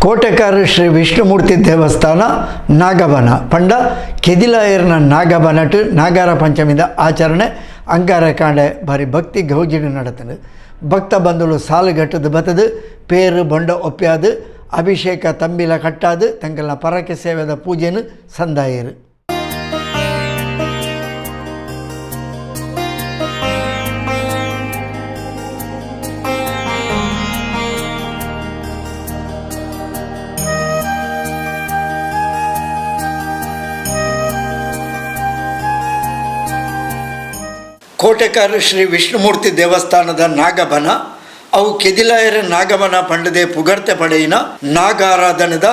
ಕೋಟೆಕಾರು ಶ್ರೀ ವಿಷ್ಣುಮೂರ್ತಿ ದೇವಸ್ಥಾನ ನಾಗಬನ ಪಂಡ ಕೆದಿಲಾಯರ್ನ ನಾಗಬನಟ್ ನಾಗರ ಪಂಚಮಿದ ಆಚರಣೆ ಅಂಗಾರ ಕಾಂಡೆ ಭಾರಿ ಭಕ್ತಿ ಗೌಜಿಡು ನಡತನು. ಭಕ್ತ ಬಂಧುಲು ಸಾಲುಗಟ್ಟದು ಬತ್ತದು ಪೇರು ಬೊಂಡ ಒಪ್ಪ್ಯಾದು ಅಭಿಷೇಕ ತಂಬಿಲ ಕಟ್ಟಾದು ತಂಗಲ್ನ ಪರಕೆ ಸೇವೆದ ಪೂಜೆನು ಸಂದಾಯರು. ಕೋಟೆಕಾರು ಶ್ರೀ ವಿಷ್ಣುಮೂರ್ತಿ ದೇವಸ್ಥಾನದ ನಾಗಬನ ಅವು ಕೆದಿಲಾಯರ ನಾಗಬನ ಪಂಡದೆ ಪುಗರ್ತೆ ಪಡೆಯಿನ ನಾಗಾರಾಧನದ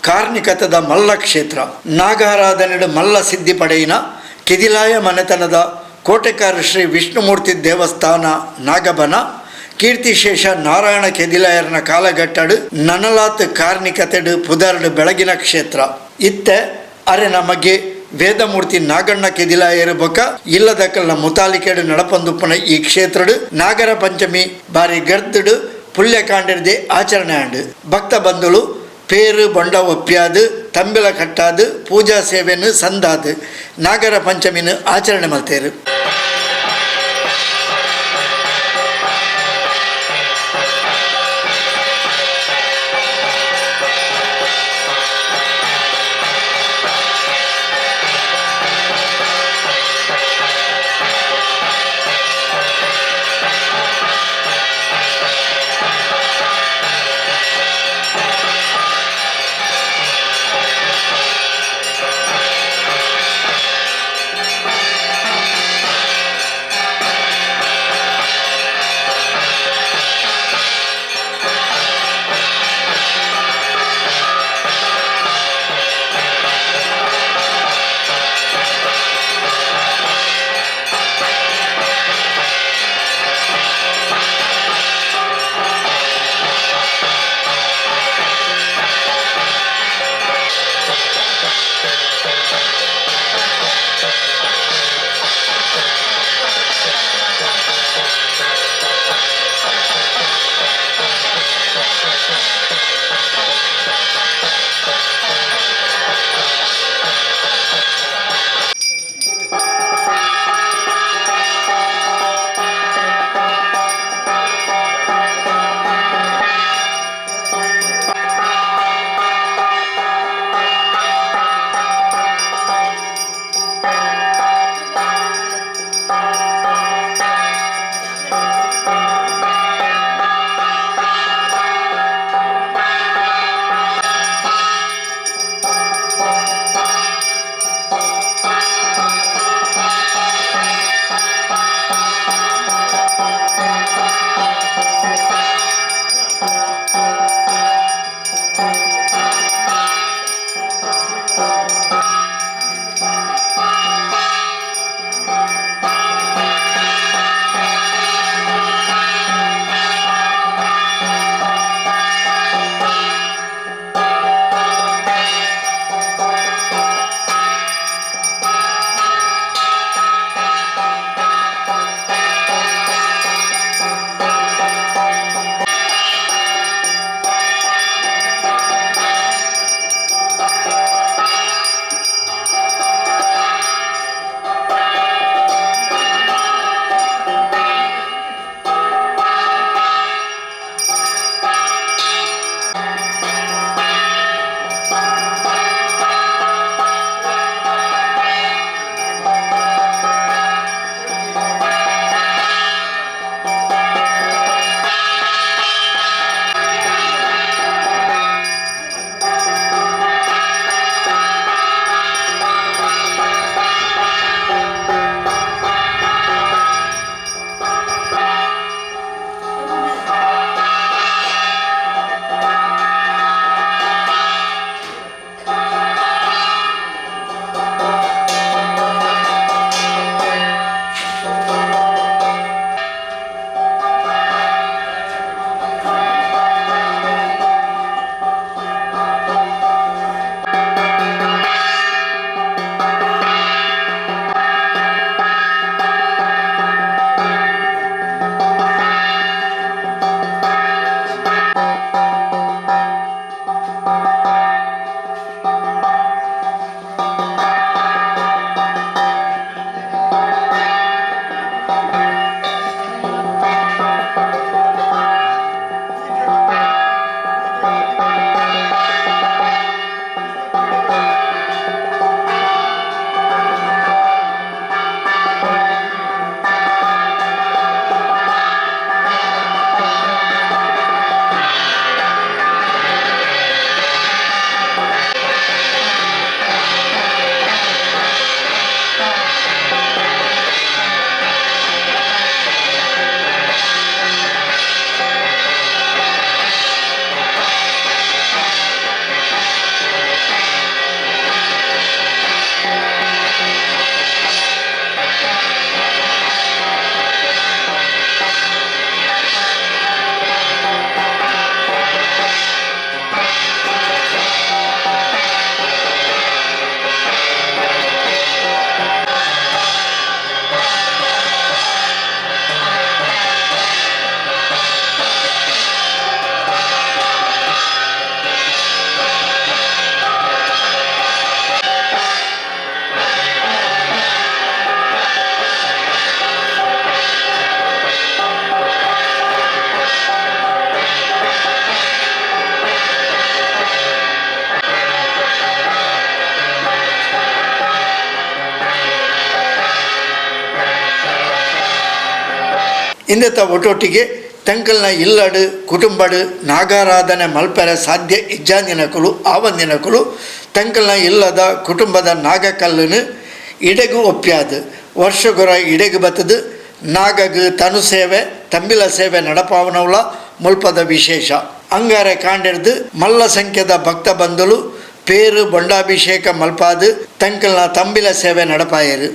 ಕಾರ್ಣಿಕತದ ಮಲ್ಲ ಕ್ಷೇತ್ರ. ನಾಗಾರಾಧನೆಡು ಮಲ್ಲ ಸಿದ್ಧಿ ಪಡೆಯಿನ ಕೆದಿಲಾಯ ಮನೆತನದ ಕೋಟೆಕಾರು ಶ್ರೀ ವಿಷ್ಣುಮೂರ್ತಿ ದೇವಸ್ಥಾನ ನಾಗಬನ ಕೀರ್ತಿಶೇಷ ನಾರಾಯಣ ಕೆದಿಲಾಯರನ ಕಾಲಘಟ್ಟಡು ನನಲಾತ್ ಕಾರ್ಣಿಕತೆಡು ಪುದರ್ಡು ಬೆಳಗಿನ ಕ್ಷೇತ್ರ. ಇತ್ತೆ ಅರೆ ನಮಗೆ ವೇದಮೂರ್ತಿ ನಾಗಣ್ಣ ಕೆದಿಲಾಯರು ಬೊಕ ಇಲ್ಲದಕ್ಕಲ್ನ ಮುತಾಲಿಕೆಡು ನಡಪಂದುಪ್ಪನ ಈ ಕ್ಷೇತ್ರಡು ನಾಗರ ಪಂಚಮಿ ಬಾರಿ ಗರ್ದುಡು ಪುಲ್ಯಕಾಂಡಿರ್ದೆ ಆಚರಣೆ ಆಂಡು. ಭಕ್ತ ಬಂಧುಲು ಪೇರು ಬೊಂಡ ಒಪ್ಪ್ಯಾದು ತಂಬಿಲ ಕಟ್ಟಾದು ಪೂಜಾ ಸೇವೆಯನ್ನು ಸಂದಾದು ನಾಗರ ಪಂಚಮಿನ ಆಚರಣೆ ಮಲ್ತೇರು. ಇಂದೆತ ಒಟ್ಟೊಟ್ಟಿಗೆ ತಂಕಲ್ನ ಇಲ್ಲಡ್ ಕುಟುಂಬಡ್ ನಾಗಾರಾಧನೆ ಮಲ್ಪೆರೆ ಸಾಧ್ಯ ಇಜ್ಜಾಂದಿನಕುಲು ಆವಂದಿನಕುಲು ತಂಕಲ್ನ ಇಲ್ಲದ ಕುಟುಂಬದ ನಾಗಕಲ್ಲುನು ಇಡೆಗ್ ಒಪ್ಯಾದ್ ವರ್ಷಗೊರ ಇಡೆಗ್ ಬತ್ತ್ದ್ ನಾಗಗ್ ತನು ಸೇವೆ, ತಂಬಿಲ ಸೇವೆ ನಡಪಾವುನವುಲ ಮುಲ್ಪದ ವಿಶೇಷ. ಅಂಗಾರೆ ಕಾಂಡೆರ್ದ್ ಮಲ್ಲ ಸಂಖ್ಯೆದ ಭಕ್ತ ಬಂಧುಲು ಪೇರ್ ಬೊಂಡಾಭಿಷೇಕ ಮಲ್ಪಾದ್ ತಂಕಲ್ನ ತಂಬಿಲ ಸೇವೆ ನಡಪಾಯೆರ್.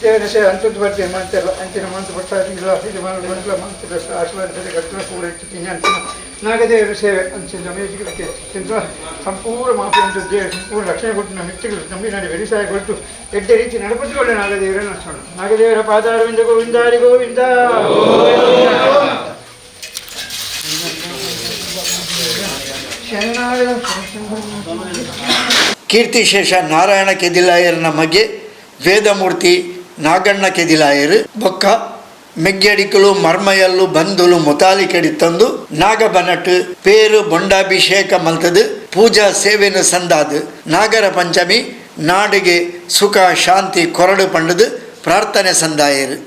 ದೇವರ ಸೇವೆ ಅಂತದ್ದು ಬರ್ತೇವೆ ಮಂತೆಲ್ಲ ಅಂಚಿನ ಮಂತ್ ಬರ್ತಾ ಇಲ್ಲ, ಇದು ಮಂತ್ಲ ಮಂತ್ರ ಆಶೀರ್ವಾದ ಕಟ್ಟಿನ ಪೂರ ಇತ್ತು ಅಂಚಿನ ನಾಗದೇವರ ಸೇವೆ ಅಂಚಿನ ಮೇಜಿಗೆ ಸಂಪೂರ್ಣ ಮಾಫಿ ಅಂತ ದೇವರು ಸಂಪೂರ್ಣ ರಕ್ಷಣೆ ಕೊಟ್ಟು ನಮ್ಮ ಮಿತ್ರಗಳು ನಂಬಿನಾಡಿ ವ್ಯವಸಾಯ ಕೊಟ್ಟು ಎಡ್ಡೆ ರೀತಿ ನಡಪಡಿಸಿಕೊಳ್ಳೆ ನಾಗದೇವರ ನಡ್ಸೋಣ. ನಾಗದೇವರ ಪಾದಾರವಿಂದ ಗೋವಿಂದ ಹರಿ ಗೋವಿಂದ. ಶರಣಾಗತ. ಕೀರ್ತಿಶೇಷ ನಾರಾಯಣ ಕೆದಿಲಾಯರ್ನ ಮಗೆ ವೇದಮೂರ್ತಿ ನಾಗಣ್ಣ ಕೆದಿಲಾಯರು ಬೊಕ್ಕ ಮೆಗ್ಯಡಿಕಲು ಮರ್ಮಯಲ್ಲು ಬಂಧುಲು ಮುತಾಲಿಕೆಡಿ ತಂದು ನಾಗಬನಟ್ ಪೇರು ಬೊಂಡಾಭಿಷೇಕ ಮಲ್ತದು ಪೂಜಾ ಸೇವೆನು ಸಂದಾದು ನಾಗರ ಪಂಚಮಿ ನಾಡಿಗೆ ಸುಖ ಶಾಂತಿ ಕೊರಡು ಪಂಡದು ಪ್ರಾರ್ಥನೆ ಸಂದಾಯರು.